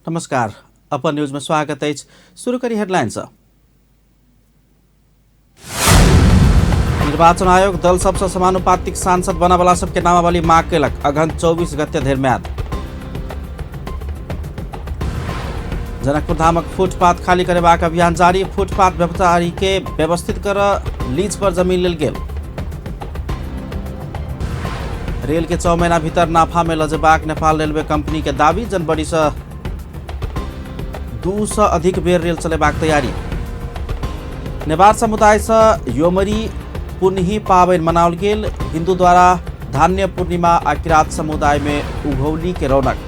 नमस्कार, अपन न्यूज में स्वागत अछि। शुरू करी हेडलाइन से। निर्वाचन आयोग दल सबसँ समानुपातिक सांसद बनबला सबके नामावली माग केलक। अगहन 24 गते धरि म्याद। जनकपुर धामक फुटपाथ खाली करेबाक अभियान जारी। फुटपाथ व्यापारी के व्यवस्थित कर लीज पर जमीन लेल गेल। रेल के 6 महीना भीतर नाफा में लजेबाक नेपाल रेलवे कंपनी के दावी। जनवरी से 2 सौ अधिक बेर रेल चलेबाक तैयारी। नेवार समुदाय से योमरी पुन्ही पाबनि मनाओल गेल। हिंदू द्वारा धान्य पूर्णिमा आ किरात समुदाय में उघौली के रौनक।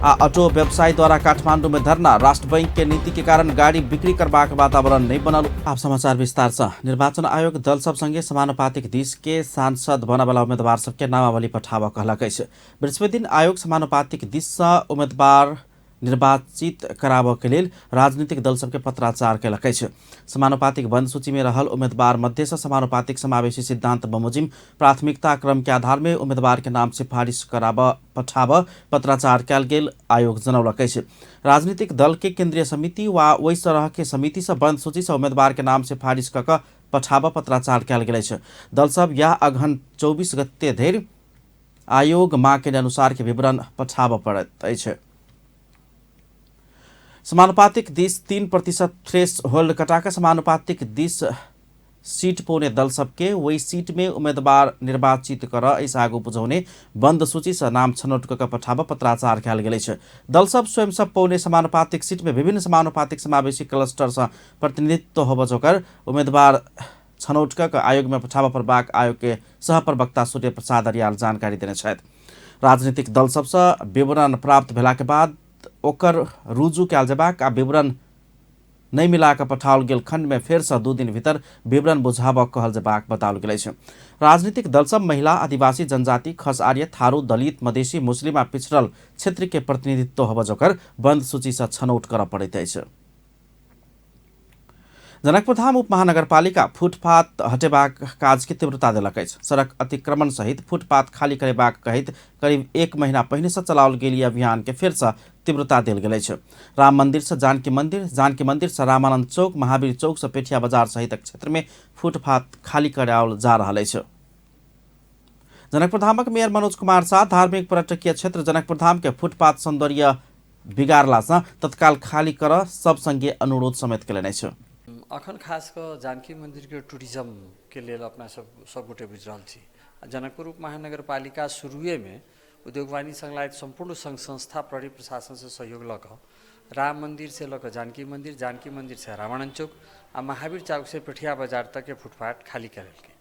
आ ऑटो व्यवसायी द्वारा काठमांडू में धरना। राष्ट्र बैंक के नीति के कारण गाड़ी बिक्री करबाक वातावरण नहीं बनल। आप समाचार विस्तार से। निर्वाचन आयोग दल सब संगे समानुपातिक दिस के सांसद बनवाला उम्मीदवार सबके नामावली पठाबऽ कहलक अछि। बृहस्पति दिन आयोग समानुपातिक दिस से उम्मीदवार निर्वाचित कराबऽ के लेल राजनीतिक दल सबके पत्राचार केलक अछि। समानुपातिक बंद सूची में रहल उम्मीदवार मध्य से समानुपातिक समावेशी सिद्धांत बमोजिम प्राथमिकता क्रम के आधार में उम्मीदवार के नाम सिफारिश कराबऽ पठाबऽ पत्राचार कयल गेल आयोग जनौलक अछि। राजनीतिक दल के केंद्रीय समिति वा ओहि तरह के समिति से बंद सूची से उम्मीदवार के नाम सिफारिश कऽ कऽ पठाबऽ पत्राचार कयल गेल अछि। दल सब यह अगहन 24 गते धरि आयोग मांग के अनुसार के विवरण पठाबऽ पड़ैत अछि। समानुपातिक दिस 3% थ्रेस होल्ड कटाकर समानुपातिक दिस सीट पौने दल सबके वही सीट में उम्मीदवार निर्वाचित कर एहिसँ आगू बुझौने बंद सूची से नाम छनौट कऽ पठाबऽ पत्राचार कयल गेल अछि। दल सब स्वयं सब पौने समानुपातिक सीट में विभिन्न समानुपातिक समावेशी क्लस्टर से प्रतिनिधित्व होबऽ जोकर उम्मीदवार छनौट कऽ आयोग में पठाबऽ पड़बाक आयोग के सह प्रवक्ता सूर्य प्रसाद अरियाल जानकारी देने छथि। राजनीतिक दल सबसँ विवरण प्राप्त भेला के बाद ओकर रुजू कयल जेबाक आ विवरण नहि मिला कऽ पठाओल गेल खंड में फेर से 2 दिन भीतर विवरण बुझाबऽ कहल जेबाक बताओल गेल अछि। राजनीतिक दल सब महिला, आदिवासी, जनजाति, खस आर्य, थारू, दलित, मधेसी, मुस्लिम आ पिछड़ल क्षेत्र के प्रतिनिधित्व होबऽ जोकर बंद सूची से छनौट करऽ पड़ैत अछि। जनकपुरधाम उप महानगरपालिका फुटपाथ हटेबाक काज के तीव्रता देलक अछि। सड़क अतिक्रमण सहित फुटपाथ खाली करेबाक कहैत करीब 1 महीना पहिने से चलाओल गेल ई अभियान के फेर से तीव्रता देल गेल अछि। राम मंदिर से जानकी मंदिर, जानकी मंदिर से रामानंद चौक, महावीर चौक से पेठिया बाजार सहितक क्षेत्र में फुटपाथ खाली कराओल जा रहल अछि। जनकपुरधामक मेयर मनोज कुमार साह धार्मिक पर्यटकीय क्षेत्र जनकपुरधाम के फुटपाथ सौंदर्य बिगाड़ला से तत्काल खाली कर सब संगे अनुरोध समेत केलनि अछि। अखन खास कऽ जानकी मंदिर के टूरिज्म के लेल अपना सब सब गोटे बुझि रहल छी। जनकपुर उप महानगरपालिका शुरुए में उद्योग वाणिज्य संघ लगायत सम्पूर्ण संघ संस्था प्रहरी प्रशासन से सहयोग लऽ कऽ राम मंदिर से लऽ कऽ जानकी मंदिर, जानकी मंदिर से रामानंद चौक आ महावीर चौक से पेठिया बाजार तक के फुटपाथ खाली करेलकै।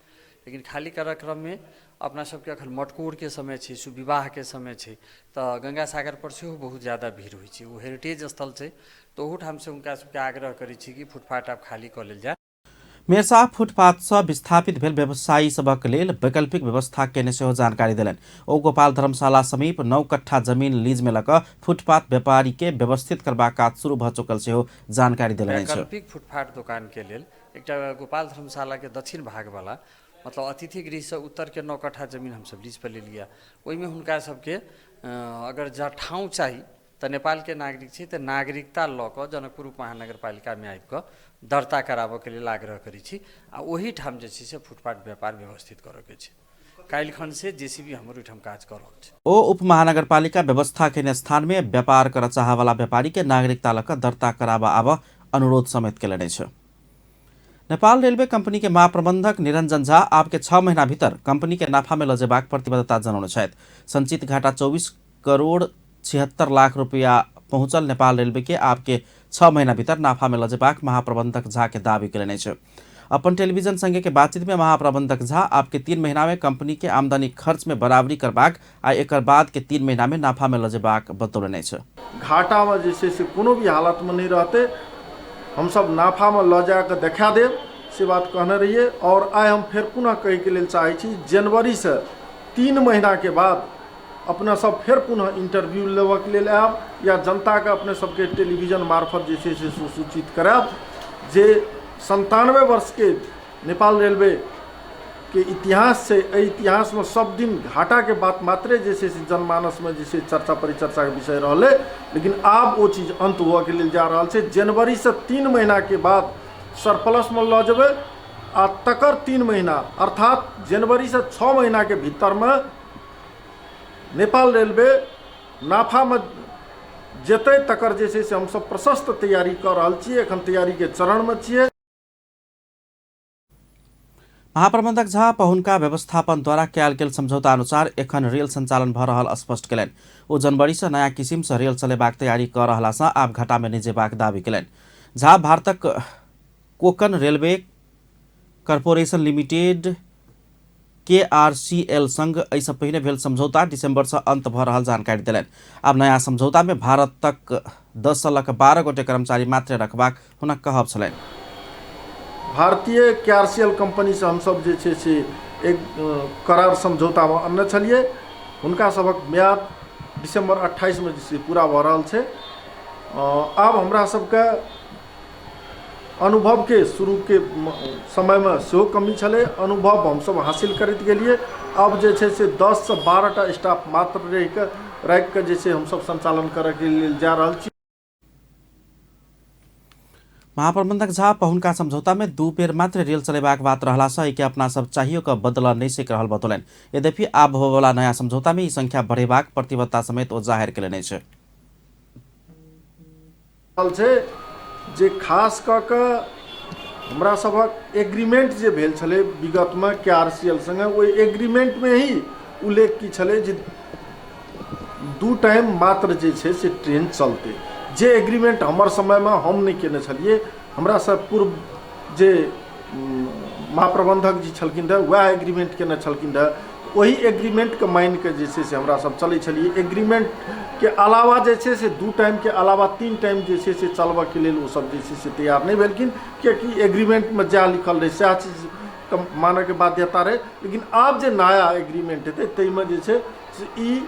लेकिन खाली करऽ क्रममे अपना सबके अखन मटकोरके समय छै, सुविवाहके समय छै, तऽ गंगा सागर पर सेहो बहुत ज्यादा भीड़ होइ छै। ओ हेरिटेज स्थल छै, तऽ ओहूठामसँ हुनका सबके आग्रह करै छी कि फुटपाथ आब खाली कऽ लेल जाय। मेयर साहब फुटपाथ सँ विस्थापित भेल व्यवसायी सभक लेल वैकल्पिक व्यवस्था केने सेहो जानकारी देलनि। ओ गोपाल धर्मशाला समीप 9 कट्ठा जमीन लीज में लऽ कऽ फुटपाथ व्यापारी के व्यवस्थित करबाक काज शुरू भऽ चुकल सेहो जानकारी देलनि अछि। वैकल्पिक फुटपाथ दोकान के लेल एकटा गोपाल धर्मशालाके दक्षिण भागवला मतलब अतिथि गृहसँ उत्तरके 9 कट्ठा जमीन हमसब लीजपर लेलियै। ओहिमे हुनका सबके अगर जँ ठाउँ चाही तऽ नेपालके नागरिक छी तऽ नागरिकता लऽ कऽ जनकपुर उप महानगरपालिकामे आबिकऽ दर्ता कराबऽके लेल आग्रह करै छी आ ओहिठाम जे छै से फुटपाथ व्यापार व्यवस्थित करऽके छै। काल्हिखन से जे सी बी हमर ओहिठाम काज कऽ रहल छै। ओ उप महानगरपालिका व्यवस्था केने स्थानमे व्यापार करऽ चाहऽवला व्यापारीके नागरिकता लऽ कऽ दर्ता कराबऽ आबऽ अनुरोध समेत केलनि अछि। नेपाल रेलवे कंपनी के महाप्रबंधक निरंजन झा आब के 6 महीना भीतर कंपनी के नाफा में लऽ जेबाक प्रतिबद्धता जनौने छथि। संचित घाटा 24 करोड़ 76 लाख रुपया पहुंचल नेपाल रेलवे के आब के 6 महीना भीतर नाफा में लऽ जेबाक महाप्रबंधक झा के दावी केलनि अछि। अपन टेलीविजन संगे के बातचीत में महाप्रबंधक झा आब के 3 महीना में कंपनी के आमदनी खर्च में बराबरी करबाक आ एकर बाद के 3 महीना में नाफा में लऽ जेबाक बतौलनि अछि। घाटा में जे छै से कोनो भी हालत में नहीं रहते, हम सब नाफा में लऽ जाके देखा देब से बात कहने रहिए। और आइ हम फेर पुनः कहैके लेल चाहै छी, जनवरी से 3 महीना के बाद अपना सब फेर पुनः इंटरव्यू लेबऽके लेल आयब या जनताके अपने सबके टेलीविजन मार्फत जे छै से सुसूचित करायब जे 97 वर्षके नेपाल रेलवे के इतिहास छै, एहि इतिहासमे सब दिन घाटाके बात मात्रे जे छै से जनमानसमे जे छै चर्चा परिचर्चाके विषय रहलै, लेकिन आब ओ चीज अन्त हुअके लेल जा रहल छै। जनवरीसँ 3 महीनाके बाद सरप्लसमे लऽ जेबै आ तकर 3 महीना अर्थात जनवरीसँ 6 महीनाके भीतरमे नेपाल रेलवे नाफामे जेतै, तकर जे छै से हमसब प्रशस्त तैयारी कऽ रहल छियै, एखन तैयारीके चरणमे छियै। महाप्रबंधक झा पहुनका व्यवस्थापन द्वारा कयल गेल समझौता अनुसार एखन रेल संचालन भऽ रहल स्पष्ट कयलनि। ओ जनवरीसँ नया किसिमसँ रेल चलेबाक तैयारी कऽ रहलासँ आब घाटामे नहि जेबाक दावी कयलनि। झा भारतक Konkan railway corporation limited KRCL संग एहिसँ पहिने भेल समझौता दिसंबरसँ अंत भऽ रहल जानकारी देलनि। आब नया समझौतामे भारतक 10 सँ लऽ कऽ 12 गोटे कर्मचारी मात्र रखबाक हुनक कहब छलनि। भारतीय केआरसीएल कंपनीसँ हमसब जे छै से एक करार समझौतामे अनने छलियै। हुनका सभक म्याद दिसम्बर 28मे जे छै पूरा भऽ रहल छै। आब हमरा सबके अनुभवके शुरूके समयमे सेहो कमी छलै, अनुभव हमसब हासिल करैत गेलियै। आब जे छै से 10 सँ 12 टा स्टाफ मात्र रहिके राखिके जे छै हमसब सञ्चालन करैके लेल जा रहल छी। महाप्रबंधक झा पहुनका समझौता में 2 बेर मात्र रेल चलेबाक बात रहलासँ एहिके अपना सब चाहियो कऽ बदलऽ नहि सकि रहल बतौलनि। यद्यपि आब होबयवला नया समझौता में ई संख्या बढ़ेबाक प्रतिबद्धता समेत ओ जाहिर कयलनि अछि। छै जे खास कऽ कऽ हमरा सभक एग्रीमेंट जे भेल छलै विगतमे केआरसीएल संगे, ओहि एग्रीमेंटमे ही उल्लेख की छलै जे 2 टाइम मात्र जे छै से ट्रेन चलतै। जे एग्रीमेंट हमर समयमे हम नहि केने छलियै, हमरासँ पूर्व जे महाप्रबंधक जी छलखिन रहए वएह एग्रीमेंट केने छलखिन रहए, ओहि एग्रीमेंटके मानिके जे छै से हमरा सब चलै छलियै। एग्रीमेंटके अलावा जे छै से 2 टाइमके अलावा 3 टाइम जे छै से चलबऽके लेल ओ सब जे छै से तैयार नहि भेलखिन, कियाकि एग्रीमेंटमे जएह लिखल रहै सएह चीज मानऽके बाध्यता रहै। लेकिन आब जे नया एग्रीमेंट हेतै ताहिमे जे छै से ई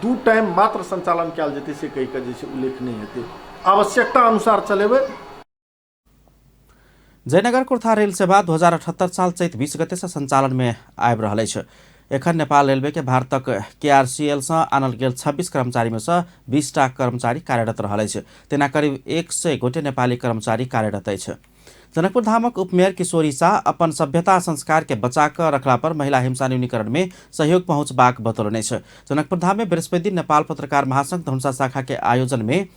2 टाइम मात्र सञ्चालन कयल जेतै से कहिके जे छै उल्लेख नहि हेतै, आवश्यकता अनुसार चलेबै। जयनगर कुर्था रेल सेवा 2078 साल चैत 20 गते से संचालन में आबि रहल अछि। एखन नेपाल रेलवे के भारतक केआरसीएल से आनल गेल 26 कर्मचारी में से 20 टा कर्मचारी कार्यरत रहल अछि। तेना करीब 100 गोटे नेपाली कर्मचारी कार्यरत अछि। जनकपुर धामक उपमेयर किशोरी शाह अपन सभ्यता संस्कार के बचा कऽ रखला पर महिला हिंसा न्यूनीकरण में सहयोग पहुंचबाक बतौलनि अछि। जनकपुर धाम में बृहस्पति दिन नेपाल पत्रकार महासंघ धनुषा शाखा के आयोजन में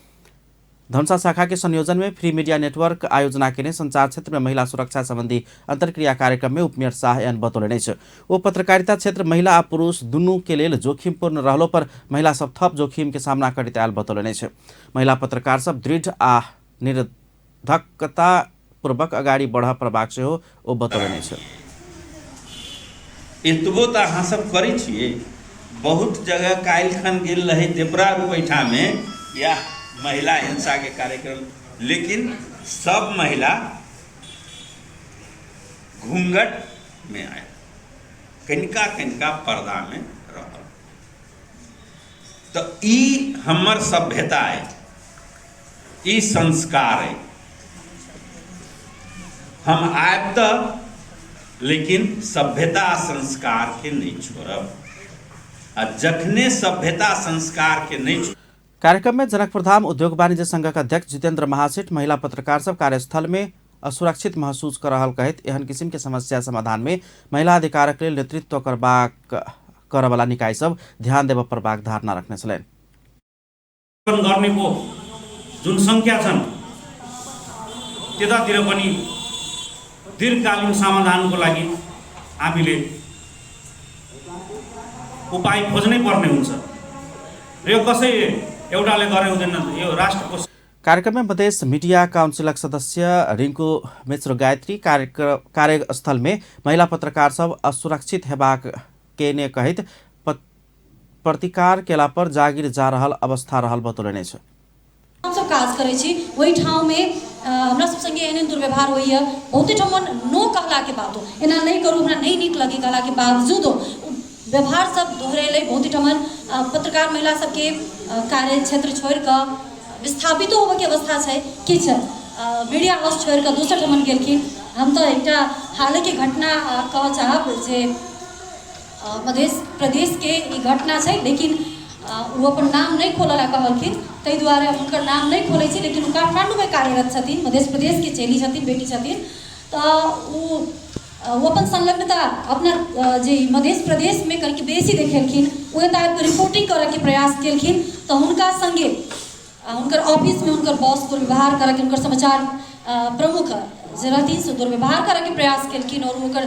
धनुषा शाखा के संयोजन में फ्री मीडिया नेटवर्क आयोजना केने संचार क्षेत्र में महिला सुरक्षा संबंधी अंतर्क्रिया कार्यक्रम में उपमेयर शाह एहन बतौलनि अछि। ओ पत्रकारिता क्षेत्र महिला आ पुरुष दुनू के लेल जोखिमपूर्ण रहलो पर महिला सब थप जोखिम के सामना करैत आयल बतौलनि अछि। महिला पत्रकार सब दृढ़ आ निर्धकता पूर्वक अगाडि बढ़ऽ पड़बाक सेहो ओ बतौलनि अछि। एतबो तऽ अहाँ सब करै छियै। बहुत जगह काल्हि खन गेल रही देवरा रुपैठामे इएह महिला हिंसाके कार्यक्रम, लेकिन सब महिला घूंघटमे आयल, कनिका कनिका पर्दामे रहल। तऽ ई हमर सभ्यता अइ, ई संस्कार अइ। हम आयब तऽ लेकिन सभ्यता संस्कारके नहि छोड़ब, आ जखने सभ्यता संस्कारके नहि छोड़ब। कार्यक्रम में जनकपुर धाम उद्योग वाणिज्य संघक अध्यक्ष जितेंद्र महासेठ महिला पत्रकार सब कार्यस्थल में असुरक्षित महसूस कर रहल कहैत एहन किसिम के समस्या समाधान में महिला अधिकारक लेल नेतृत्व करऽवला निकाय सब ध्यान देबऽ पड़बाक धारणा रखने छलनि। गर्नेको जुन सङ्ख्या छन् त्यतातिर पनि दीर्घकालीन समाधानको लागि हामीले उपाय खोज्नै पर्ने हुन्छ र यो कसै एउटाले गरे हुँदैन, यो राष्ट्रको। कार्यक्रम में मधेश मीडिया काउंसिलक सदस्य रिंकू मिश्र गायत्री कार्यस्थल में महिला पत्रकार सब असुरक्षित हेबाक केने कहैत प्रतिकार केला पर जागीर जा रहल अवस्था रहल बतौलनि अछि। हमसब काज करै छी ओहि ठाममे हमरा सब संगे एहन एहन दुर्व्यवहार होइए, बहुते ठाम नो कहलाके बादो एना नहि करू हमरा नहि नीक लगे कहलाके बावजूदो व्यवहार सब दोहरेलै। बहुते ठाम पत्रकार महिला सबके कार्य क्षेत्र छोड़िकऽ विस्थापितो होबऽके अवस्था छै, किछु मीडिया हाउस छोड़िकऽ दोसर ठाम गेलखिन। हम तऽ एकटा हालके घटना कहऽ चाहब जे मध्य प्रदेशके ई घटना छै, लेकिन ओ अपन नाम नहि खोलऽ लए कहलखिन, ताहि दुआरे हम हुनकर नाम नहि खोलै छी, लेकिन ओ काठमाण्डूमे कार्यरत छथिन, मध्य प्रदेशके चेली छथिन, बेटी छथिन। तऽ ओ अपन संलग्नता अपना जे मध्य प्रदेशमे कनिक बेसी देखेलखिन, ओ एतऽ आबिकऽ रिपोर्टिंग करऽके प्रयास केलखिन, तऽ हुनका सङ्गे हुनकर ऑफिसमे हुनकर बॉस दुर्व्यवहार करऽके, हुनकर समाचार प्रमुख जे रहथिन से दुर्व्यवहार करऽके प्रयास केलखिन और ओकर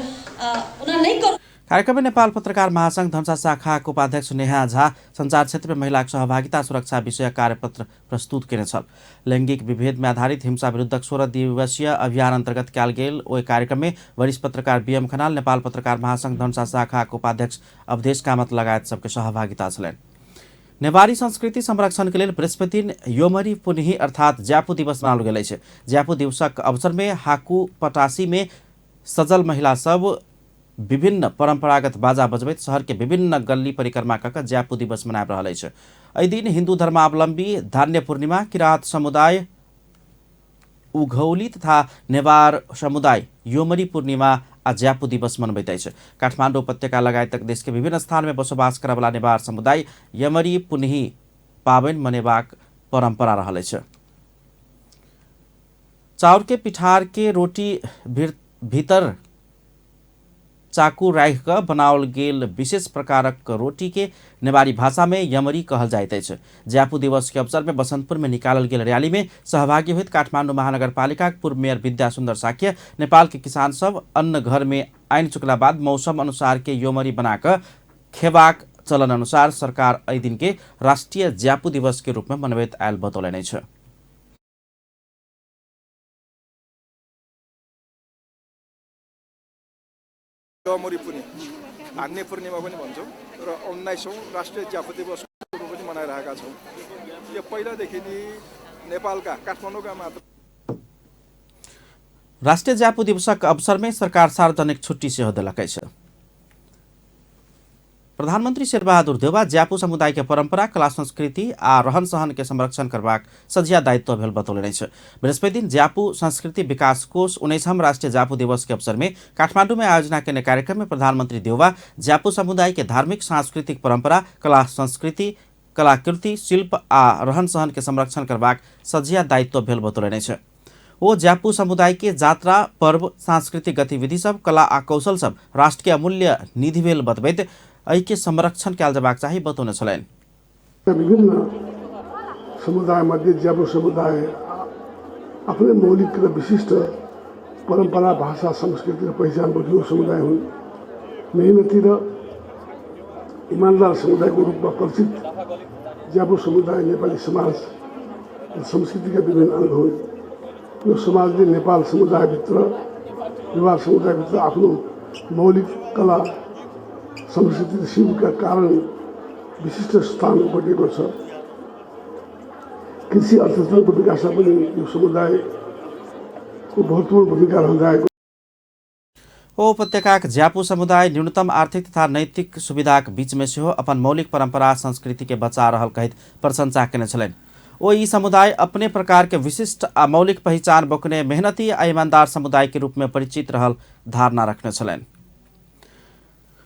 ओना नहि करू। कार्यक्रम में नेपाल पत्रकार महासंघ धनुषा शाखाक उपाध्यक्ष नेहा झा संचार क्षेत्र में महिलाक सहभागिता सुरक्षा विषय कार्यपत्र प्रस्तुत केने छल। लैंगिक विभेद में आधारित हिंसा विरुद्धक 16 दिवसीय अभियान अंतर्गत कयल गेल ओहि कार्यक्रम में वरिष्ठ पत्रकार बीएम खनाल, नेपाल पत्रकार महासंघ धनुषा शाखाक उपाध्यक्ष अवधेश कामत लगायत सबके सहभागिता छलनि। नेवारी संस्कृति संरक्षण के लेल बृहस्पति दिन योमरी पुनही अर्थात ज्यापु दिवस मनाओल गेल अछि। ज्यापु दिवसक अवसर में हाकू पटासी में सजल महिला सब विभिन्न परंपरागत बाजा बजबैत शहर के विभिन्न गल्ली परिक्रमा कऽ ज्यापु दिवस मनाबि रहल अछि। एहि दिन हिंदू धर्मावलंबी धान्य पूर्णिमा, किरात समुदाय उघौली तथा नेवार समुदाय योमरी पूर्णिमा आ ज्यापु दिवस मनबैत अछि। काठमाडौँ उपत्यका लगायतक देश के विभिन्न स्थान में बसोबास करऽवला नेवार समुदाय यमरी पुनही पाबनि मनेबाक परंपरा रहल अछि। चाउर के पिठार के रोटी भीतर चाकू राखि कऽ बनाओल गेल विशेष प्रकारक रोटी के नेवारी भाषा में यमरी कहल जाइत अछि। ज्यापु दिवस के अवसर में बसंतपुर में निकालल गेल रैली में सहभागी होइत काठमाडौँ महानगरपालिका पूर्व मेयर विद्या सुन्दर साक्य नेपाल के किसान सब अन्न घर में आनि चुकला बाद मौसम अनुसार के योमरी बना कऽ खेबाक चलन अनुसार सरकार एहि दिन के राष्ट्रीय ज्यापु दिवस के रूप में मनबैत आयल बतौलनि अछि। यमरी पुनि धान्य पूर्णिमा पनि भन्छौँ र 19औं राष्ट्रिय ज्यापु दिवसको रूपमा पनि मनाइरहेका छौँ। यो पहिलादेखि नै नेपालका काठमाडौँका मात्र राष्ट्रिय ज्यापु दिवसक अवसर में सरकार सार्वजनिक छुट्टी सेहो देलक अछि। प्रधानमंत्री शेरबहादुर देउवा ज्यापु समुदाय के परंपरा, कला, संस्कृति आ रहन सहन के संरक्षण करबाक सझिया दायित्व भेल बतौलनि अछि। बृहस्पति दिन ज्यापु संस्कृति विकास कोष 19वां राष्ट्रीय ज्यापु दिवस के अवसर में काठमांडू में आयोजना केने कार्यक्रम में प्रधानमंत्री देउवा ज्यापु समुदाय के धार्मिक सांस्कृतिक परंपरा, कला, संस्कृति, कलाकृति, शिल्प आ रहन सहन के संरक्षण करबाक सझिया दायित्व भेल बतौलनि अछि। ओ ज्यापु समुदाय के जात्रा, पर्व, सांस्कृतिक गतिविधि सब, कला आ कौशल सब राष्ट्र के अमूल्य निधि भेल बतबैत एहि के संरक्षण कयल जयबाक चाही बतौने छलनि। विभिन्न समुदाय मध्ये ज्यापु समुदाय आफ्नै मौलिक र विशिष्ट परम्परा, भाषा, संस्कृति र पहिचान बोकेको समुदाय हुन्। मेहनती र इमान्दार समुदायको रूपमा परिचित ज्यापु समुदाय नेपाली समाज र संस्कृतिका विभिन्न अङ्ग हुन्। यो समाजले नेपाल समुदायभित्र, नेवार समुदायभित्र आफ्नो मौलिक कला, संस्कृति र शिल्पका कारण विशिष्ट स्थान ओगटेको छ। कृषि अर्थतन्त्रको विकासमा पनि यो समुदायको महत्त्वपूर्ण भूमिका रहँदै आएको। ओ उपत्यकाक ज्यापु समुदाय न्यूनतम आर्थिक तथा नैतिक सुविधाक बीच में सेहो अपन मौलिक परंपरा संस्कृति के बचा रहल कहैत प्रशंसा केने छलनि। ओ ई समुदाय अपने प्रकार के विशिष्ट आ मौलिक पहिचान बोकने मेहनती आ ईमानदार समुदाय के रूप में परिचित रहल धारणा रखने छलनि।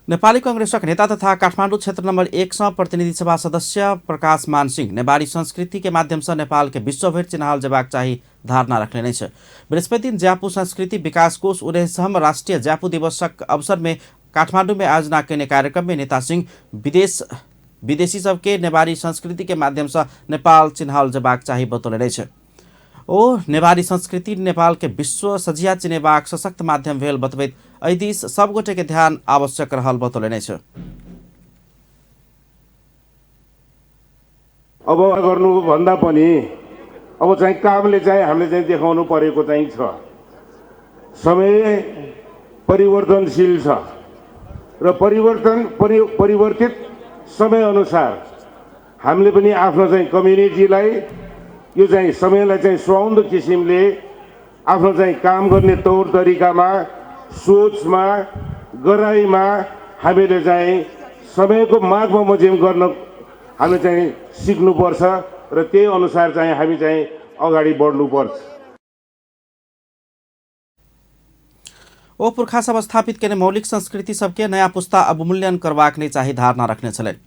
नेपाली कांग्रेसक नेता तथा काठमाडौँ क्षेत्र नंबर 1 सँ प्रतिनिधि सभा सदस्य प्रकाश मान सिंह नेवारी संस्कृति के माध्यम से नेपाल के विश्वभरि चिन्हाल जेबाक चाही धारणा रखलनि अछि। बृहस्पति दिन ज्यापु संस्कृति विकास कोष 19वां राष्ट्रीय ज्यापु दिवसक अवसर में काठमाडौँ में आयोजना केने कार्यक्रम में नेता सिंह विदेशी सबके नेवारी संस्कृति के माध्यम से नेपाल चिन्हाल जेबाक चाही बतौलनि अछि। ओ नेवारी संस्कृति नेपाल के विश्व सझिया चिनेबाक सशक्त माध्यम भेल बतबैत एहि दिस सबगोटे के ध्यान आवश्यक रहल बतौलनि अछि। अब गर्नुभन्दा पनि अब चाहिँ कामले चाहिँ हामीले चाहिँ देखाउनु परेको चाहिँ छ। समय परिवर्तनशील छ र परिवर्तित समय अनुसार हामीले पनि आफ्नो चाहिँ कम्युनिटीलाई यो चाहिँ समयलाई चाहिँ सुहाउँदो किसिमले आफ्नो चाहिँ काम गर्ने तौर तरिकामा, सोचमा, गराइमा हामीले चाहिँ समयको माग बमोजिम गर्न हामी चाहिँ सिक्नुपर्छ र त्यही अनुसार चाहिँ हामी चाहिँ अगाडि बढ्नुपर्छ। ओ पुर्खा सब स्थापित केने मौलिक संस्कृति सबके नयाँ पुस्ता अवमूल्यन करबाक नहि चाही धारणा रखने छलनि।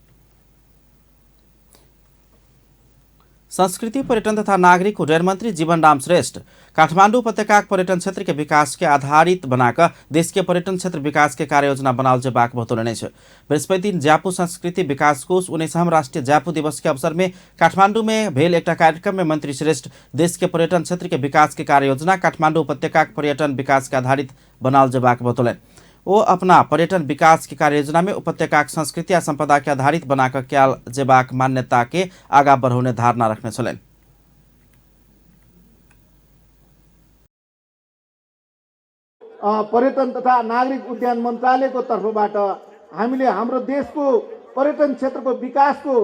संस्कृति पर्यटन तथा नागरिक उड्डयन मंत्री जीवनराम श्रेष्ठ काठमांडू उपत्यकाक पर्यटन क्षेत्र के विकास के आधारित बनाकर देश के पर्यटन क्षेत्र विकास के कार्ययोजना बनाओल जेबाक बतौलनि अछि। बृहस्पति दिन ज्यापू संस्कृति विकास कोष 19म राष्ट्रीय ज्यापू दिवस के अवसर में काठमांडू में भेल एकटा कार्यक्रम में मंत्री श्रेष्ठ देश के पर्यटन क्षेत्र के विकास के कार्ययोजना काठमांडू उपत्यकाक पर्यटन विकास के आधारित बनाओल जेबाक बतौलनि। ओ अपना पर्यटन विकास के कार्ययोजना में उपत्यकाक संस्कृति आ संपदा के आधारित बनाकर कयल जेबाक मान्यता के आगा बढ़ौने धारणा रखने छलनि। पर्यटन तथा नागरिक उद्यान मन्त्रालयको तर्फबाट हामीले हाम्रो देशको पर्यटन क्षेत्रको विकासको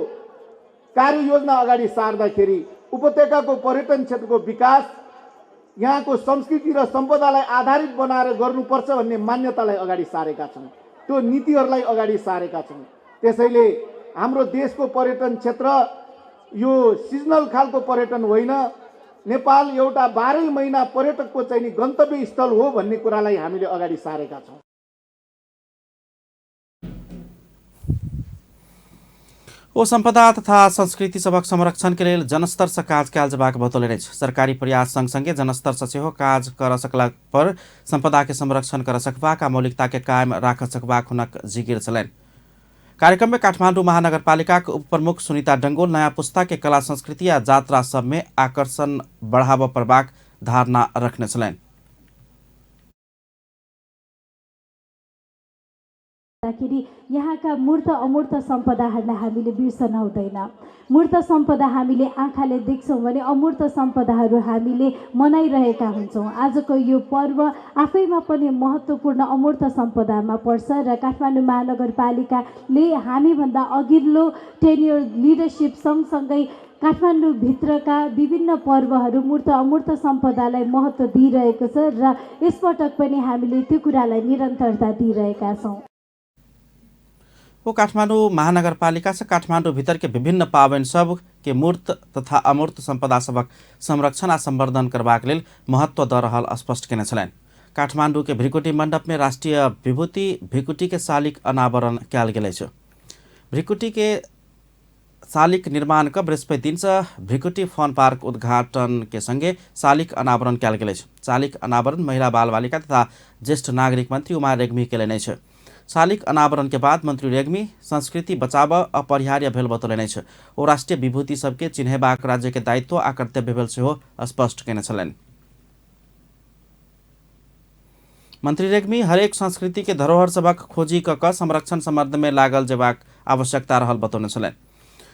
कार्ययोजना अगाडि सार्दाखेरि उपत्यकाको पर्यटन क्षेत्रको विकास यहाँको संस्कृति र सम्पदालाई आधारित बनाएर गर्नुपर्छ भन्ने मान्यतालाई अगाडि सारेका छौँ, त्यो नीतिहरूलाई अगाडि सारेका छौँ। त्यसैले हाम्रो देशको पर्यटन क्षेत्र यो सिजनल खालको पर्यटन होइन, नेपाल एउटा 12 महिना पर्यटकको चाहिँ गन्तव्य स्थल हो भन्ने कुरालाई हामीले अगाडि सारेका छौँ। ओ सम्पदा तथा संस्कृति सभक संरक्षण के लेल जनस्तर से काज कयल जेबाक बतौलनि अछि। सरकारी प्रयास सँगसँगै जनस्तर से सेहो काज कर सकला पर सम्पदा के संरक्षण कर सकबाक आ मौलिकता के कायम राख सकबाक हुनक जिकिर छलनि। कार्यक्रम में काठमांडू महानगरपालिकाक उपप्रमुख सुनीता डंगोल नयाँ पुस्ता के कला संस्कृति आ जात्रा सब में आकर्षण बढ़ाबऽ पड़बाक धारणा रखने छलनि। यहाँका मूर्त अमूर्त सम्पदाहरूलाई हामीले बिर्सन हुँदैन। मूर्त सम्पदा हामीले आँखाले देख्छौँ भने अमूर्त सम्पदाहरू हामीले मनाइरहेका हुन्छौँ। आजको यो पर्व आफैमा पनि महत्त्वपूर्ण अमूर्त सम्पदामा पर्छ र काठमाडौँ महानगरपालिकाले हामीभन्दा अघिल्लो टेन्योर लिडरसिप सँगसँगै काठमाडौँभित्रका विभिन्न पर्वहरू मूर्त अमूर्त सम्पदालाई महत्त्व दिइरहेको छ र यसपटक पनि हामीले त्यो कुरालाई निरन्तरता दिइरहेका छौँ। वो काठमाडौँ महानगरपालिका से काठमाडौँ भीतर के विभिन्न पावन सब के मूर्त तथा अमूर्त सम्पदा सबक संरक्षण आ संवर्धन करबाक लेल महत्व द रहल स्पष्ट केने छलनि। काठमाडौँ के भ्रिकुटी मंडप में राष्ट्रीय विभूति भ्रिकुटी के शालिक अनावरण कयल गेल अछि। भ्रिकुटी के शालिक निर्माण क बृहस्पति दिन से भ्रिकुटी फन पार्क उद्घाटन के संगे शालिक अनावरण कयल गेल अछि। शालिक अनावरण महिला बाल बालिका तथा ज्येष्ठ नागरिक मंत्री उमा रेग्मी केलनि अछि। शालिक अनावरण के बाद मंत्री रेग्मी संस्कृति बचाब अपरिहार्य भेल बतौलनि अछि। ओ राष्ट्रीय विभूति सबके चिन्हेबाक राज्य के दायित्व आ कर्तव्य भेल सेहो स्पष्ट केने छलनि। मंत्री रेग्मी हरेक संस्कृति के धरोहर सबक खोजी क संरक्षण संवर्धन में लागल जेबाक आवश्यकता रहल बतौने छलनि।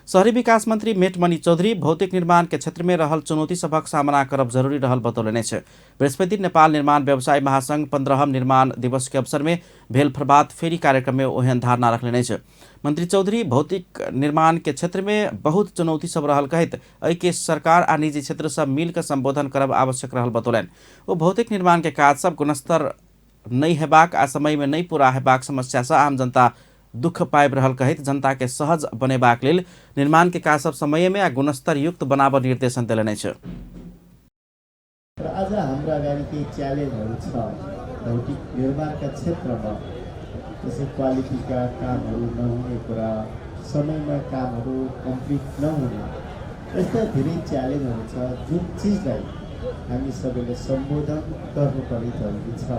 शहरी विकास मंत्री मेटमणि चौधरी भौतिक निर्माण के क्षेत्र में रहल चुनौती सबक सामना करब जरूरी रहल बतौलनि अछि। बृहस्पति नेपाल निर्माण व्यवसाय महासंघ 15म निर्माण दिवस के अवसर में भेल प्रभात फेरी कार्यक्रम में ओहन धारणा रखलनि अछि। मंत्री चौधरी भौतिक निर्माण के क्षेत्र में बहुत चुनौती सब रहल कहैत एहि के सरकार आ निजी क्षेत्र सब मिल के संबोधन करब आवश्यक रहल बतौलनि। ओ भौतिक निर्माण के काज सब गुणस्तर नहि हेबाक आ समय में नहि पूरा हेबाक समस्या से आम जनता दुख पाबि रहल कहैत जनता के सहज बनेबाक लेल निर्माण के काज सब समय में आ गुणस्तर युक्त बनाबऽ निर्देशन देलनि अछि। र आज हाम्रो अगाडि केही च्यालेन्जहरू छ भौतिक निर्माणका क्षेत्रमा, जस्तै क्वालिटीका कामहरू नहुने कुरा, समयमा कामहरू कम्प्लिट नहुने, यस्ता धेरै च्यालेन्जहरू छ जुन चिजलाई हामी सबैले सम्बोधन गर्नुपर्ने जरुरी छ।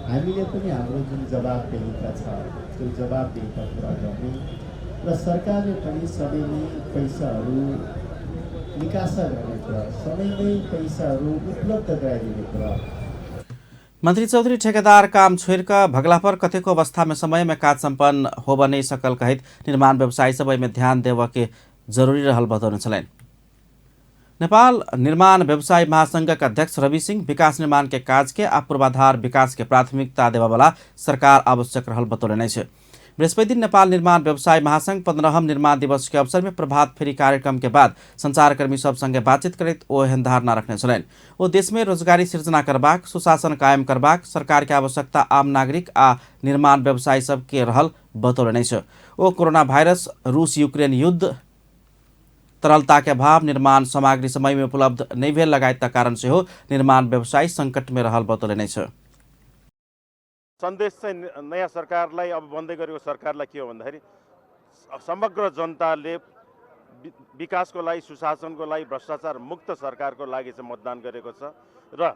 हामीले पनि हाम्रो जुन जवाबदेहिता छ त्यो जवाबदेहिता पुरा गर्ने र सरकारले पनि समयमै पैसाहरू निकासा गर्ने कुरा, समयमै पैसाहरू उपलब्ध गराइदिने कुरा। मंत्री चौधरी ठेकेदार काम छोड़िक भगला पर कतेको अवस्था में समय में काज सम्पन्न होब नहीं सकल कहैत निर्माण व्यवसायी सब एहिमे ध्यान देबऽ के जरूरी रहल बतौने छलनि। नेपाल निर्माण व्यवसाय महासंघक अध्यक्ष रवि सिंह विकास निर्माण के काज के आ पूर्वाधार विकास के प्राथमिकता देबऽवाला सरकार आवश्यक रहल बतौलनि अछि। बृहस्पति दिन नेपाल निर्माण व्यवसाय महासंघ 15म निर्माण दिवस के अवसर में प्रभात फेरी कार्यक्रम के बाद संचारकर्मी सब संगे बातचीत करैत ओ एहन धारणा रखने छलनि। ओ देश में रोजगारी सृजना करबाक, सुशासन कायम करबाक सरकार के आवश्यकता आम नागरिक आ निर्माण व्यवसायी सब के रहल बतौलनि अछि। ओ कोरोना वायरस, रूस यूक्रेन युद्ध, तरलता के अभाव, निर्माण सामग्री समय में उपलब्ध नहीं भेल लगायतक कारण सेहो निर्माण व्यवसायी संकट में रहल बतौलनि अछि। सन्देश चाहिँ नयाँ सरकारलाई, अब बन्दै गरेको सरकारलाई के हो भन्दाखेरि समग्र जनताले विकासको लागि, सुशासनको लागि, भ्रष्टाचार मुक्त सरकारको लागि चाहिँ मतदान गरेको छ र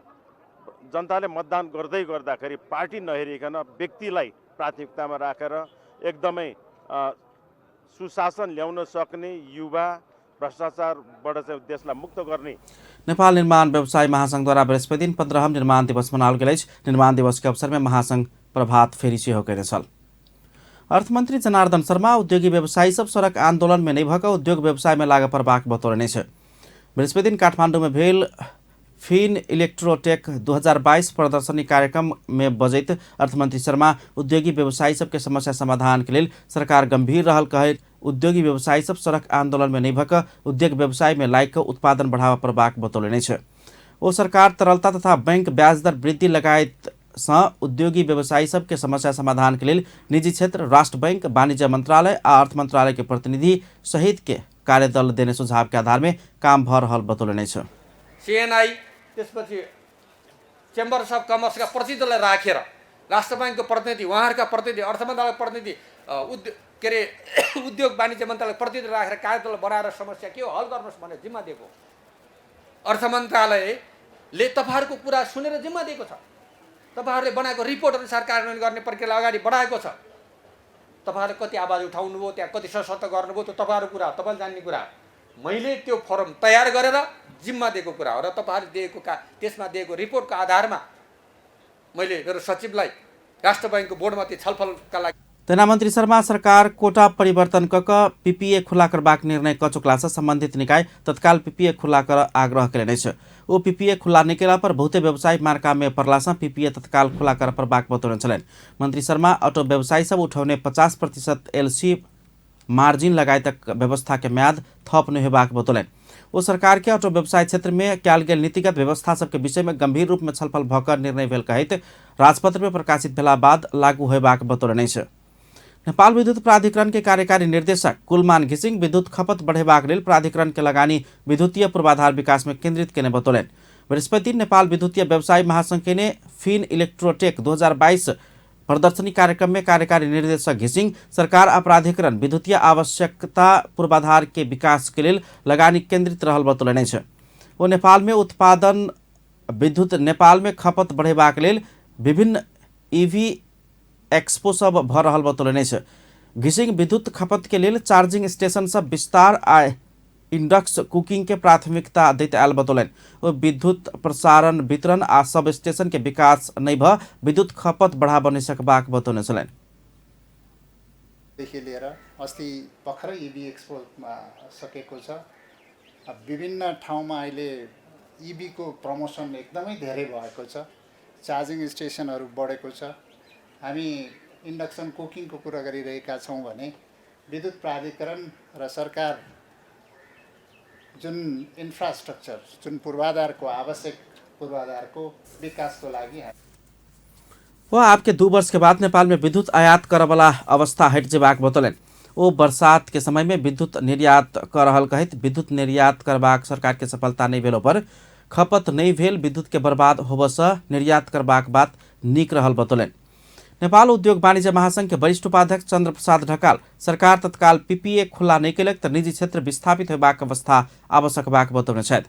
जनताले मतदान गर्दै गर्दाखेरि पार्टी नहेरिकन व्यक्तिलाई प्राथमिकतामा राखेर एकदमै सुशासन ल्याउन सक्ने युवा, भ्रष्टाचारबाट चाहिँ देशलाई मुक्त गर्ने। नेपाल निर्माण व्यवसाय महासंघद्वारा बृहस्पति दिन 15 निर्माण दिवस मनाओल गेल अछि। निर्माण दिवस के अवसर में महासंघ प्रभात फेरी सेहो कयने छल। अर्थमंत्री जनार्दन शर्मा उद्योगी व्यवसायी सब सड़क आंदोलन में नहि भऽ कऽ उद्योग व्यवसाय में लागय पड़बाक बतौलनि अछि। बृहस्पति दिन काठमांडू में भेल फिन इलेक्ट्रोटेक 2022 प्रदर्शनी कार्यक्रम में बजैत अर्थमंत्री शर्मा उद्योगी व्यवसायी सबके समस्या समाधान के लेल सरकार गंभीर रहल कहैत उद्योगी व्यवसायी सब सड़क आंदोलन में नहि भऽ कऽ उद्योग व्यवसाय में लागि कऽ उत्पादन बढ़ावा पड़बाक बतौलनि अछि। ओ सरकार तरलता तथा बैंक ब्याज दर वृद्धि लगायत सँ उद्योगी व्यवसायी सबके समस्या समाधान के लेल निजी क्षेत्र, राष्ट्र बैंक, वाणिज्य मंत्रालय आ अर्थ मंत्रालय के प्रतिनिधि सहित के कार्यदल देने सुझाव के आधार में काम भऽ रहल बतौलनि अछि। सिएनआई, त्यसपछि चेम्बर्स अफ कमर्सका प्रतिनिधिलाई राखेर राष्ट्र ब्याङ्कको प्रतिनिधि, उहाँहरूका प्रतिनिधि, अर्थ मन्त्रालयको प्रतिनिधि, के अरे उद्योग वाणिज्य मन्त्रालयको प्रतिनिधि राखेर कार्यदल बनाएर समस्या के हो हल गर्नुहोस् भनेर जिम्मा दिएको। अर्थ मन्त्रालयले तपाईँहरूको कुरा सुनेर जिम्मा दिएको छ। तपाईँहरूले बनाएको रिपोर्ट अनुसार कार्यान्वयन गर्ने प्रक्रियालाई अगाडि बढाएको छ। तपाईँहरूले कति आवाज उठाउनुभयो, त्यहाँ कति सशक्त गर्नुभयो, त्यो तपाईँहरूको कुरा हो, तपाईँले जान्ने कुरा हो। मैले त्यो फर्म तयार गरेर जिम्मा दिएको कुरा हो र तपाईँहरूले दिएको त्यसमा दिएको रिपोर्टको आधारमा मैले मेरो सचिवलाई राष्ट्र ब्याङ्कको बोर्डमा त्यो छलफलका लागि। तेना मन्त्री शर्मा सरकार कोटा परिवर्तन क पीपीए खुला करबाक निर्णय क चुकला सँ संबंधित निकाय तत्काल पीपीए खुला कर आग्रह कयलनि अछि। ओ पीपीए खुला नहि केला पर बहुते व्यवसायी मार्का में पड़ला सँ पीपीए तत्काल खुला कर पड़बाक बतौने छलनि। मंत्री शर्मा ऑटो व्यवसायी सब उठौने 50% एलसी मार्जिन लगायतक व्यवस्था के म्याद थप नहि होयबाक बतौलनि। ओ सरकार के ऑटो व्यवसाय क्षेत्र में कयल गेल नीतिगत व्यवस्था सबके विषय में गंभीर रूप में छलफल भऽ कऽ निर्णय भेल कहैत राजपत्र में प्रकाशित भेला बाद लागू होयबाक बतौलनि अछि। नेपाल विद्युत प्राधिकरण के कार्यकारी निर्देशक कुलमान घिसिङ विद्युत खपत बढ़ेबाक लेल प्राधिकरण के लगानी विद्युतीय पूर्वाधार विकास में केंद्रित केने बतौलनि। बृहस्पति नेपाल विद्युतीय व्यवसायी महासंघ के फिन इलेक्ट्रोटेक 2022 प्रदर्शनी कार्यक्रम में कार्यकारी निर्देशक घिसिङ सरकार आ प्राधिकरण विद्युतीय आवश्यकता पूर्वाधार के विकास के लेल लगानी केंद्रित रहल बतौलनि अछि। ओ नेपाल में उत्पादन विद्युत नेपाल में खपत बढ़ेबाक लेल विभिन्न ईवी एक्सपो सब भऽ रहल बतौलनि अछि। घिसिङ विद्युत खपत के लेल चार्जिंग स्टेशन सब विस्तार आ इंडक्स कुकिंग के प्राथमिकता दैत आयल बतौलनि। ओ विद्युत प्रसारण वितरण आ सब स्टेशन के विकास नहि भऽ विद्युत खपत बढ़ाबऽ नहि सकबाक बतौने छलनि। देखि लिएर अस्ति भर्खरै इभी एक्सपोमा सकेको छ। विभिन्न ठाउँमा अहिले इभीको प्रमोसन एकदमै धेरै भएको छ, चार्जिङ स्टेसनहरू बढेको छ। हामी इन्डक्सन कुकिङको कुरा गरिरहेका छौँ भने विद्युत प्राधिकरण र सरकार जुन इन्फ्रास्ट्रक्चर, जुन पूर्वाधारको आवश्यक पूर्वाधारको विकासको लागि वो आपके 2 वर्ष के बाद नेपाल में विद्युत आयात करवला अवस्था हटि जेबाक बतौलनि। ओ बरसात के समय में विद्युत निर्यात कर रहल कहैत विद्युत निर्यात करबाक सरकार के सफलता नहि भेलो पर खपत नहि भेल विद्युत के बर्बाद होबसँ निर्यात करबाक बात नीक रहल बतौलनि। नेपाल उद्योग वाणिज्य महासंघ के वरिष्ठ उपाध्यक्ष चंद्र प्रसाद ढकाल सरकार तत्काल पीपीए खुला नहि कयलक तऽ निजी क्षेत्र विस्थापित होयबाक अवस्था आवश्यक बाक बतौने छथि।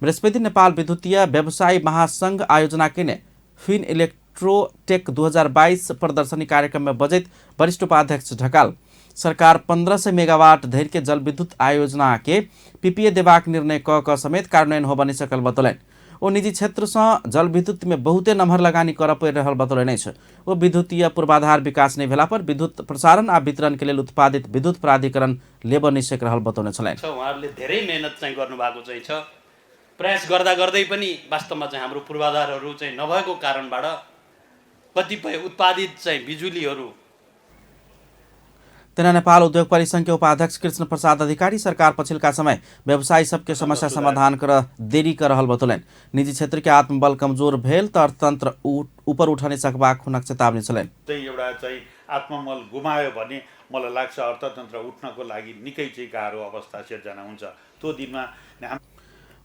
बृहस्पति नेपाल विद्युतीय व्यवसायी महासंघ आयोजना केने फिन इलेक्ट्रोटेक 2022 प्रदर्शनी कार्यक्रम में बजैत वरिष्ठ उपाध्यक्ष ढकाल सरकार 1500 मेगावाट धरि के जलविद्युत आयोजना के पीपीए देबाक निर्णय क समेत कार्यान्वयन होबऽ नहि सकल बतौलनि। ओ निजी क्षेत्रसँ जलविद्युत में बहुते नम्हर लगानी करऽ पड़ि रहल बतौलनि अछि। ओ विद्युतीय पूर्वाधार विकास नहि भेला पर विद्युत प्रसारण आ वितरण के लेल उत्पादित विद्युत प्राधिकरण लेबऽ नहि सकि रहल बतौने छलनि। उहाँहरूले धेरै मेहनत चाहिँ गर्नुभएको चाहिँ छ। प्रयास गर्दा गर्दै पनि वास्तवमा चाहिँ हाम्रो पूर्वाधारहरू चाहिँ नभएको कारणबाट कतिपय उत्पादित चाहिँ बिजुलीहरू। तेना नेपाल उद्योग परिसंघ के उपाध्यक्ष कृष्ण प्रसाद अधिकारी सरकार पछिल्का समय व्यवसायी सबके समस्या समाधान कर देरी कर रहल बतौलनि। निजी क्षेत्र के आत्मबल कमजोर भेल तऽ अर्थतंत्र ऊपर उठ नहि सकबाक हुनक चेतावनी छलनि। एउटा चाहिँ आत्मबल गुमायो भने मलाई लाग्छ अर्थतन्त्र उठ्नको लागि निकै चाहिँ गाह्रो अवस्था सिर्जना हुन्छ। त्यो दिनमा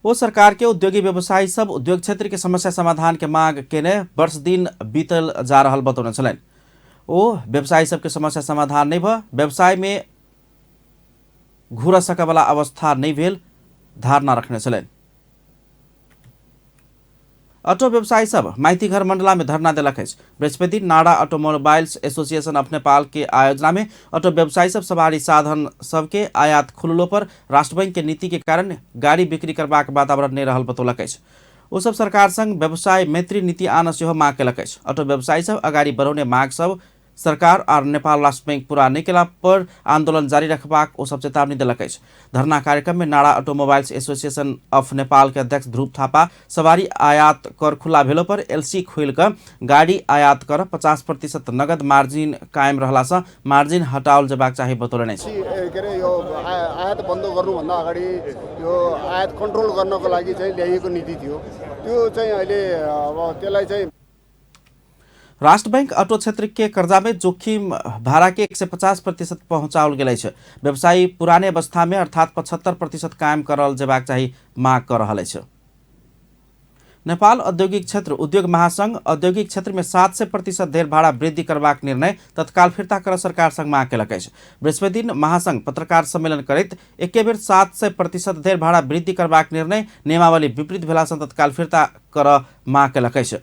ओ सरकार के उद्योगी व्यवसायी सब उद्योग क्षेत्र के समस्या समाधान के मांग केने वर्ष दिन बीतल जा रहल बतौने छलनि। ओ व्यवसायी सबके समस्या समाधान नहीं भ व्यवसाय में घुर सकवला अवस्था नहीं भेल धारणा रखने छलनि। ऑटो व्यवसायी सब माइतीघर मंडला में धरना देलक अछि। बृहस्पति नाडा ऑटोमोबाइल्स एसोसिएशन ऑफ नेपाल के आयोजना में ऑटो व्यवसायी सब सवारी साधन सबके आयात खुललो पर राष्ट्र बैंक के नीति के कारण गाड़ी बिक्री करबाक वातावरण नहीं रहल बतौलक अछि। ओ सब सरकार संग व्यवसाय मैत्री नीति आन सेहो मांग केलक अछि। ऑटो व्यवसायी सब अगाडि बढ़ौने मांग सब सरकार और नेपाल राष्ट्र बैंक पूरा नहीं केला पर आंदोलन जारी रखबाक ओ सब चेतावनी देलक अछि। धरना कार्यक्रम में नाडा ऑटोमोबाइल्स एसोसिएशन ऑफ नेपाल के अध्यक्ष ध्रुव थापा सवारी आयात कर खुला भेलो पर एलसी खोलि कऽ गाड़ी आयात कर 50% नगद मार्जिन कायम रहला सँ मार्जिन हटाओल जेबाक चाही बतौलनि अछि। के अरे यो आयात बन्द गर्नुभन्दा अगाडि यो आयात कन्ट्रोल गर्नको लागि चाहिँ ल्याइएको नीति थियो, त्यो चाहिँ अहिले अब त्यसलाई चाहिँ राष्ट्र बैंक ऑटो क्षेत्र के कर्जा में जोखिम भाड़ा के 150% पहुंचाओल गेल अछि। व्यवसायी पुराने अवस्था में अर्थात 75% कायम करल जेबाक चाही मांग कर रहल अछि। नेपाल औद्योगिक क्षेत्र उद्योग महासंघ औद्योगिक क्षेत्र में 700% धेर भाड़ा वृद्धि करबाक निर्णय तत्काल फिर्ता कर सरकार संग मांग केलक अछि। बृहस्पति दिन महासंघ पत्रकार सम्मेलन करैत एके बेर 700% धेर भाड़ा वृद्धि करबाक निर्णय नियमावली विपरीत भेला सँ तत्काल फिर्ता कर मांग केलक अछि।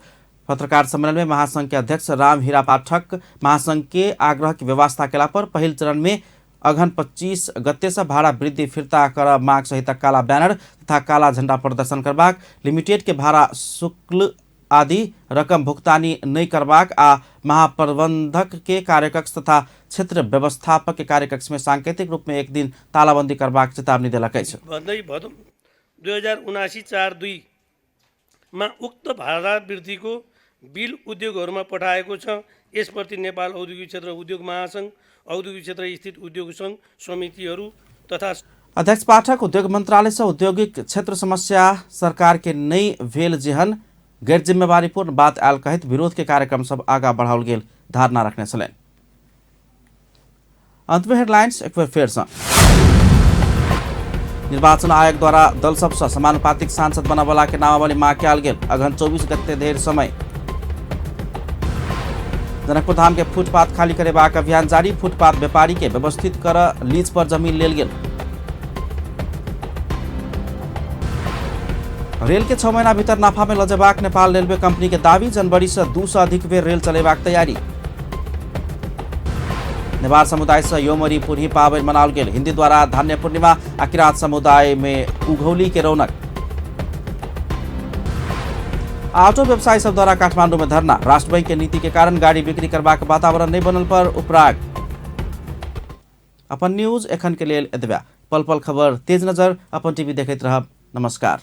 पत्रकार सम्मेलन में महासंघ के अध्यक्ष राम हीरा पाठक महासंघ के आग्रह की व्यवस्था केला पर पहिल चरण में अगहन 25 गते से भाड़ा वृद्धि फिर्ता कर मांग सहित काला बैनर तथा काला झंडा प्रदर्शन करबाक, लिमिटेड के भाड़ा शुल्क आदि रकम भुगतानी नहीं करबाक आ महाप्रबंधक के कार्यकक्ष तथा क्षेत्र व्यवस्थापक के कार्यकक्ष में सांकेतिक रूप में एक दिन तालाबंदी करबाक चेतावनी देलक अछि। भन्दै भदौ 2079 4/2 मा उक्त भाडा वृद्धिको बिल उद्योगहरूमा पठाएको छ। यसप्रति नेपाल औद्योगिक क्षेत्र उद्योग महासङ्घ, औद्योगिक क्षेत्र स्थित उद्योग सङ्घ समितिहरू तथा अध्यक्ष पाठक उद्योग मंत्रालय से औद्योगिक क्षेत्र समस्या सरकार के नई भेल जेहन गैर जिम्मेवारीपूर्ण बात आयल कहैत विरोध के कार्यक्रम सब आगा बढ़ाओल गेल धारणा रखने छलनि। अंत में हेडलाइंस एक बेर फेर सँ। निर्वाचन आयोग द्वारा दल सबसँ समानुपातिक सांसद बनबला के नामावली मांग कयल गेल। अगहन 24 गते धरि समय। जनकपुर धाम के फुटपाथ खाली करेबाक अभियान जारी। फुटपाथ व्यापारी के व्यवस्थित कर लीज पर जमीन लेल गेल। रेल के 6 महीना भीतर नाफा में लजेबाक नेपाल रेलवे कंपनी के दावी। जनवरी से 200 अधिक बेर रेल चलेबाक तैयारी। नेवार समुदाय से योमरी पुरही पाबनि मनाओल गेल। हिंदी द्वारा धान्य पूर्णिमा आ किरात समुदाय में उघौली के रौनक। ऑटो व्यवसायी सब द्वारा काठमांडू में धरना। राष्ट्र बैंक के नीति के कारण गाड़ी बिक्री करबाक वातावरण नहीं बनल पर उपराग। अपन न्यूज एखन के लेल एतबे। पल पल खबर तेज नजर अपन टीवी देखैत रहब। नमस्कार।